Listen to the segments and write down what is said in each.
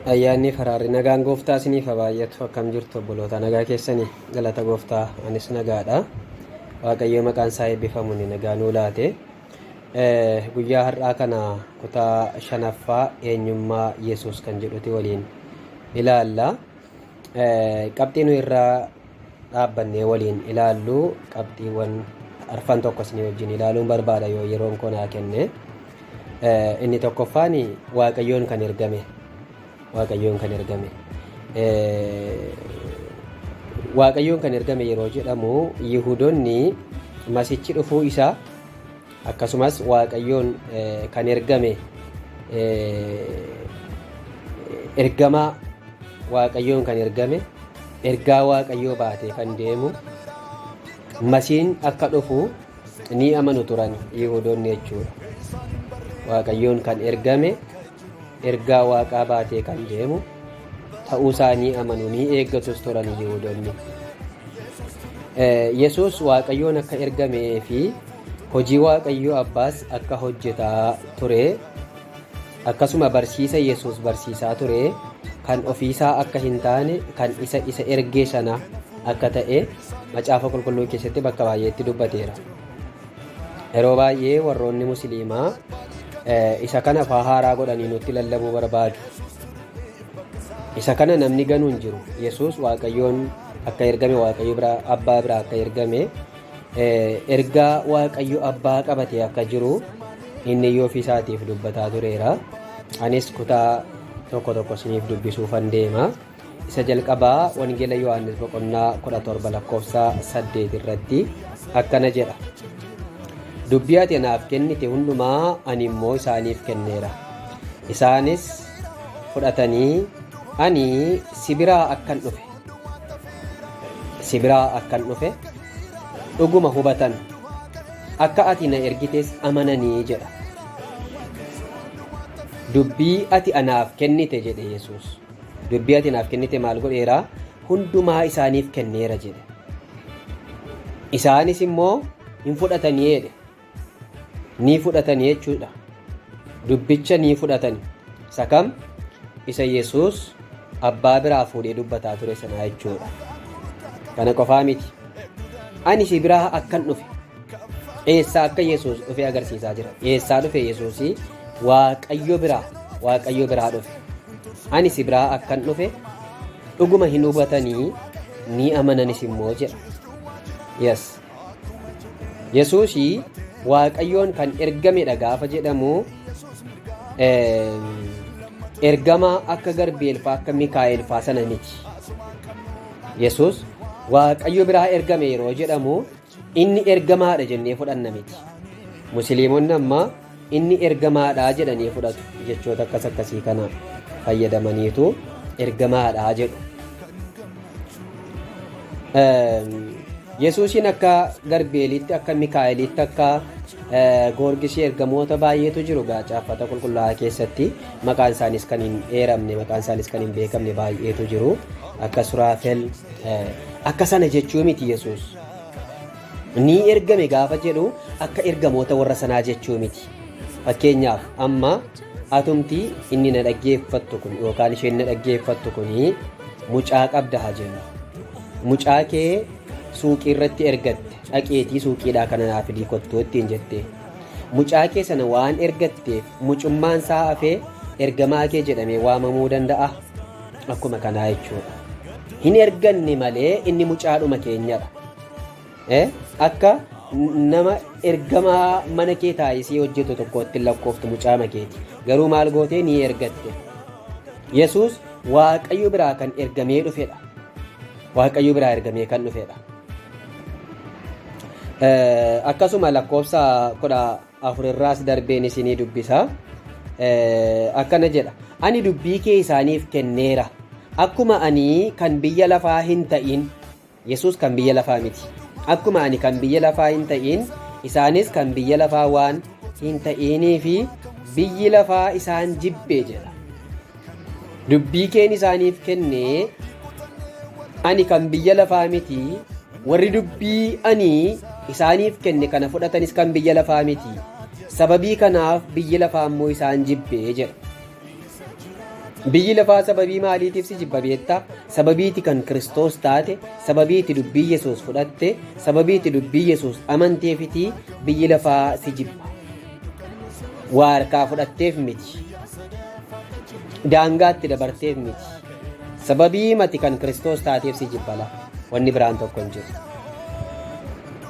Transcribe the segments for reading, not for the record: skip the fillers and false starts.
Ayyaanni faraarri nagaan gooftaa isiniif haa baay'atu. Akkam jirtu obboloota nagaa keessanii galata gooftaa anis nagaadha. Waaqayyo maqaan isaa eebbifamu ni nagaa nuu laate. Guyyaa har'aa kana kutaa shanaffaa eenyummaa Yesuus kan jedhuti waliin ilaalla. Qabxii nu irraa dhaabbannee waliin ilaallu qabxiiwwan arfan tokko isinii wajjin ilaaluun barbaada yoo yeroon koo naa kenne. Inni tokkoffaan Waaqayyoon kan ergame. Waaqayyoon kan ergame. Waaqayyoon kan ergame yeroo jedhamu Yihudoonni masichi dhufuu isaa akkasumas Waaqayyoon kan ergame ergamaa Waaqayyoon kan ergame ergaa Waaqayyoo baatee kan deemu masiin akka dhufu ni amanu turan Yihudoonni jechuudha. Waaqayyoon kan ergame ergaa Waaqaa baatee kan deemu ta'uusaa ni amanu ni eeggatus turan Yihudoonni. Yesuus Waaqayyoon akka ergamee fi hojii Waaqayyoo Abbaas akka hojjetaa ture akkasuma barsiisa Yesuus barsiisaa ture kan ofiisaa akka hin taane kan isa isa ergee sana akka ta'e Macaafa Qulqulluu keessatti bakka baay'eetti dubbateera. Yeroo baay'ee warroonni Musliimaa isa kana afaan haaraa godhanii nutti lallabuu barbaadu. Isa kana namni ganu hin jiru. Yesuus Waaqayyoon akka ergame Waaqayyo biraa Abbaa biraa akka ergame ergaa Waaqayyo Abbaa qabatee akka jiru inni iyyuu ofii isaatiif dubbataa tureera. Anis kutaa tokko tokko isiniif dubbisuufan deema. Isa jalqabaa Wangeela Yohaannis boqonnaa 17 lakkoofsa 8 irratti akkana jedha. Dubbii ati anaaf kennite hundumaa ani immoo isaaniif kenneera. Isaanis fudhatanii ani si biraa akkan dhufe si biraa akkan dhufe dhuguma hubatan akka ati na ergites amananii jedha. Dubbii ati anaaf kennite jedhe Yesuus. Dubbii ati naaf kennite maal godheera? Hundumaa isaaniif kenneera jedhe. Isaanis immoo hin fudhatanii jedhe. Ni fudhatanii jechuudha. Dubbicha ni fudhatani. Isa kam? Isa Yesuus abbaa biraa fuudhee dubbataa ture sanaa jechuudha. Kana qofaa miti. Ani si biraa akkan dhufe. Eessaa akka Yesuus dhufe agarsiisaa jira. Eessaa dhufe Yesuusii? Waaqayyo biraa. Waaqayyo biraa dhufe. Ani si biraa akkan dhufe dhuguma hin hubatanii ni amananis immoo jedha. Yes. Yesuusii Waaqayyoon kan ergamedha gaafa jedhamu ergamaa akka Garbi'eel faa akka Mikaa'el faa sana miti. Yesuus Waaqayyo biraa ergame yeroo jedhamu inni ergamaadha jennee fudhanna miti. Musliimonni amma inni ergamaadha jedhanii fudhatu jechoota akkas akkasii kana fayyadamaniitu ergamaadha jedhu. Yesuusiin akka Garbeelitti akka Mikaa'elitti akka Goorgisii ergamoota baay'eetu jiru gaa caaffata qulqullaa'aa keessatti maqaan isaanis kan hin eeramne maqaan isaanis kan hin beekamne baay'eetu jiru akka Suraafel akka sana jechuu miti Yesuus. Ni ergame gaafa jedhu akka ergamoota warra sanaa jechuu miti. Fakkeenyaaf amma atumti inni na dhaggeeffattu kun yookaan isheen na dhaggeeffattu kun mucaa qabda haa jennu. Mucaa kee suuqii irratti ergatte dhaqeetii suuqiidhaa kana naa fidii kottuu ittiin jette. Mucaa kee sana waan ergatteef mucummaan isaa hafee ergamaa kee jedhamee waamamuu danda'a. Akkuma kanaa jechuudha. Hin erganne malee inni mucaadhuma keenyadha. Akka nama ergamaa mana kee taa'ee sii hojjetu tokkootti hin lakkooftu mucaama keeti. Garuu maal gootee ni ergatte. Yesuus Waaqayyo biraa kan ergamee dhufedha. Waaqayyo biraa ergamee kan dhufedha. Akkasuma lakkoofsa 14 irraas darbeen isinii dubbisa. Akkana jedha. Ani dubbii kee isaaniif kenneera. Akkuma ani kan biyya lafaa hin ta'in Yesuus kan biyya lafaa miti. Akkuma ani kan biyya lafaa hin ta'in isaanis kan biyya lafaa waan hin ta'inii fi biyyi lafaa isaan jibbe jedha. Dubbii keen isaaniif kenne ani kan biyya lafaa miti warri dubbii ani isaaniif kenne kana fudhatanis kan biyya lafaa miti. Sababii kanaaf biyyi lafaa immoo isaan jibbe jedha. Biyyi lafaa sababii maaliitiif si jibba beektaa? Sababiiti kan Kiristoos taate, sababiiti dubbii Yesuus fudhatte, sababiiti dubbii Yesuus amanteefiti biyyi lafaa si jibba. Waa harkaa fudhatteef miti. Daangaatti dabarteef miti. Sababii mati kan Kiristoos taateef si jibbala. Wanni biraan tokko hin jiru.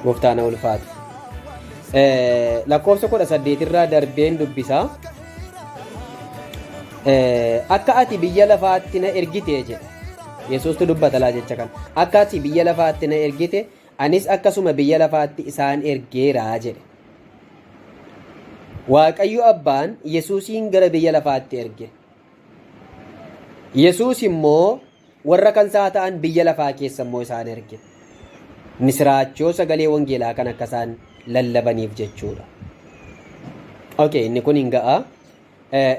Gooftaan haa ulfaatu. Lakkoofsa 18 irraa darbeen dubbisa. Akka ati biyya lafaatti na ergite jedha. Yesuustu dubbata laa jecha kana. Akka ati biyya lafaatti na ergite anis akkasuma biyya lafaatti isaan ergeera jedhe. Waaqayyo Abbaan Yesuusiin gara biyya lafaatti erge. Yesuus immoo warra kan isaa ta'an biyya lafaa keessa immoo isaan erge. Misiraachoo sagalee wangeelaa kan akka isaan lallabaniif jechuudha. Okay, inni kun hin ga'a.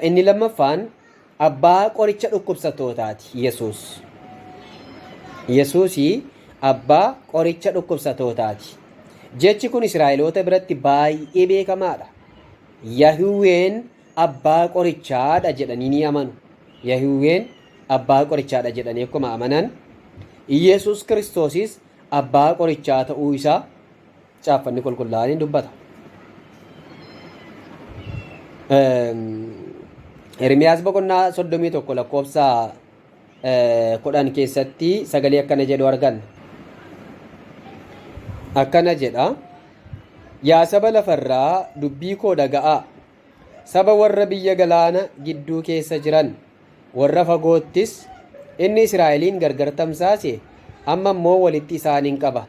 Inni lammaffaan abbaa qoricha dhukkubsattootaati Yesuus. Yesuusii abbaa qoricha dhukkubsattootaati. Jechi kun Israa'eloota biratti baay'ee beekamaadha. Yahiwween abbaa qorichaadha jedhanii ni amanu. Yahiwween abbaa qorichaadha jedhanii akkuma amanan, Yesuus Kiristoosis abbaa qorichaa ta'uu isaa caaffanni qulqullaa'aan ni dubbata. Ermiyaas boqonnaa 31 lakkoofsa 10 keessatti sagalee akkana jedhu arganna. Akkana jedha. Yaa saba lafarraa dubbii koo dhaga'aa. Saba warra biyya galaana gidduu keessa jiran, warra fagoottis, Inni Israa'eliin gargar tamsaase, amma immoo walitti isaan in qaba.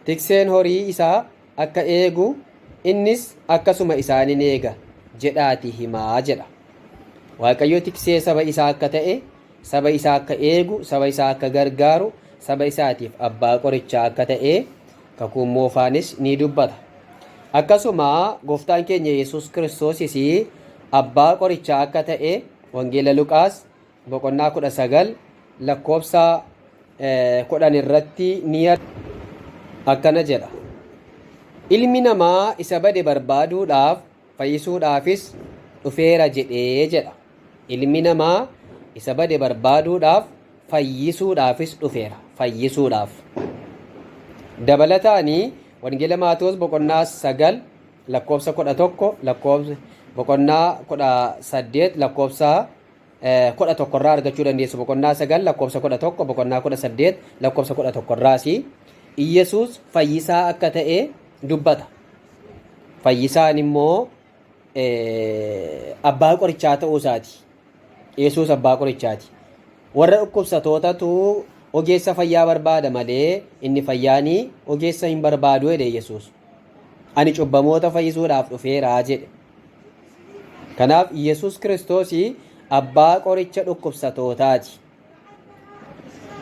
Tikseen horii isaa akka eegu, innis akkasuma isaan in eega jedhaatii himaa jedha. Waaqayyo tiksee saba isaa akka ta'e, saba isaa akka eegu, saba isaa akka gargaaru, saba isaatiif abbaa qorichaa akka ta'e Kakuun Moofaanis ni dubbata. Akkasuma Gooftaan keenya Yesuus Kiristoosis abbaa qorichaa akka ta'e Wangeela Luqaas boqonnaa 19 lakkoofsa 10 irratti ni akkana jedha. Ilmi namaa isa bade barbaaduudhaaf fayyisuudhaafis dhufeera jedhee jedha. Ilmi namaa isa bade barbaaduudhaaf fayyisuudhaafis dhufeera. Fayyisuudhaaf. Dabalataani Wangeela Maatewos boqonnaa 9 lakkoofsa 11 lakkoofsa boqonnaa 18 lakkoofsa 11 irraa argachuu dandeessu. Boqonnaa 9 lakkoofsa 11 boqonnaa 18 lakkoofsa 11 irraas Iyyasuus fayyisaa akka ta'e dubbata. Fayyisaan immoo abbaa qorichaa ta'uu isaati. Yesuus abbaa qorichaati. Warra dhukkubsatootatu ogeessa fayyaa barbaada malee inni fayyaanii ogeessa hin barbaadu jedhe Yesuus. Ani cubbamoota fayyisuudhaaf dhufeera jedhe. Kanaaf Yesuus Kiristoos abbaa qoricha dhukkubsatootaati.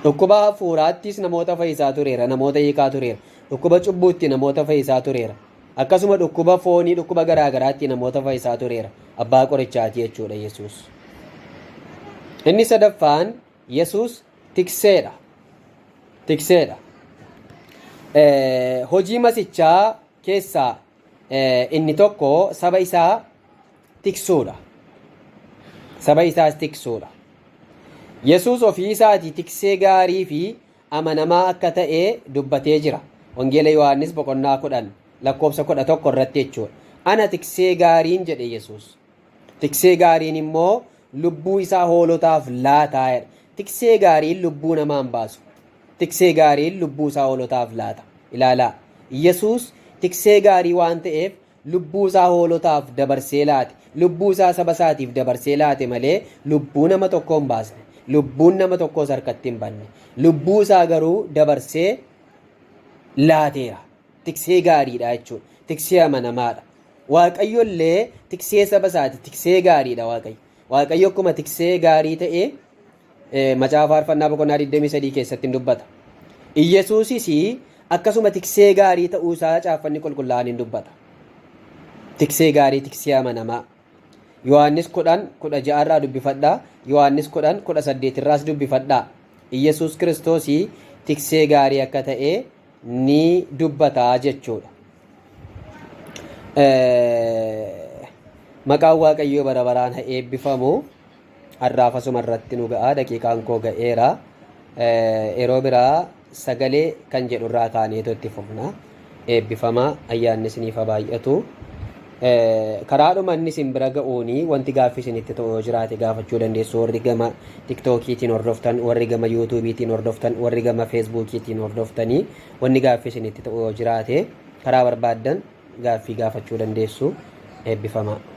Dhukkuba hafuuraattis namoota fayyisaa tureera, namoota hiikaa tureera. Dhukkuba cubbuutti namoota fayyisaa tureera. Akkasuma dhukkuba foonii, dhukkuba garaa garaatti namoota fayyisaa tureera. Abbaa qorichaati jechuudha Yesuus. Inni sadaffaan Yesuus tikseedha. Tikseedha. Hojii masichaa keessaa inni tokko saba isaa tiksuudha. Saba isaas tiksuudha. Yesuus ofii isaatii tiksee gaarii fi amanamaa akka ta'e dubbatee jira. Wangeela Yohaannis boqonnaa 10 lakkoofsa 11 irratti jechuudha. Ana tiksee gaariin jedhe Yesuus. Tiksee gaariin immoo lubbuu isaa hoolotaaf laataa jedha. Tiksee gaariin lubbuu namaa hin baasu. Tiksee gaariin lubbuu isaa hoolotaaf laata. Ilaalaa. Yesuus tiksee gaarii waan ta'eef lubbuu isaa hoolotaaf dabarsee laate. Lubbuu isaa saba isaatiif dabarsee laate malee lubbuu nama tokkoo hin baasne. Lubbuun nama tokkoos harkatti hin banne. Lubbuu isaa garuu dabarsee laateera. Tiksee gaariidha jechuudha. Tiksee amanamaadha. Waaqayyo illee tiksee saba isaati. Tiksee gaariidha Waaqayyo. Waaqayyo akkuma tiksee gaarii ta'e Macaafa Faarfannaa boqonnaa 23 keessatti hin dubbata. Iyyasuusis akkasuma tiksee gaarii ta'uu isaa caaffanni qulqullaa'aan hin dubbata. Tiksee gaarii, tiksee amanamaa. Yohaannis 10 16 irraa dubbifadhaa. Yohaannis 10 18 irraas dubbifadhaa. Iyyasuus Kiristoos tiksee gaarii akka ta'e ni dubbata jechuudha. Maqaan Waaqayyoo bara baraan haa eebbifamu. Har'aaf asuma irratti nu ga'a, daqiiqaan koo ga'eera. Yeroo biraa sagalee kan jedhu irraa kaaneetu itti fufna. Eebbifamaa, ayyaanni isiniif haa baay'atu. Karaadhuma inni isin bira ga'uuni wanti gaaffii isinitti ta'u yoo jiraate gaafachuu dandeessu. Warri gama tiktookiitiin hordoftan, warri gama yuutuubiitiin hordoftan, warri gama feesbuukiitiin hordoftanii wanni gaaffii isinitti ta'u yoo jiraate karaa barbaaddan gaaffii gaafachuu dandeessu. Eebbifamaa.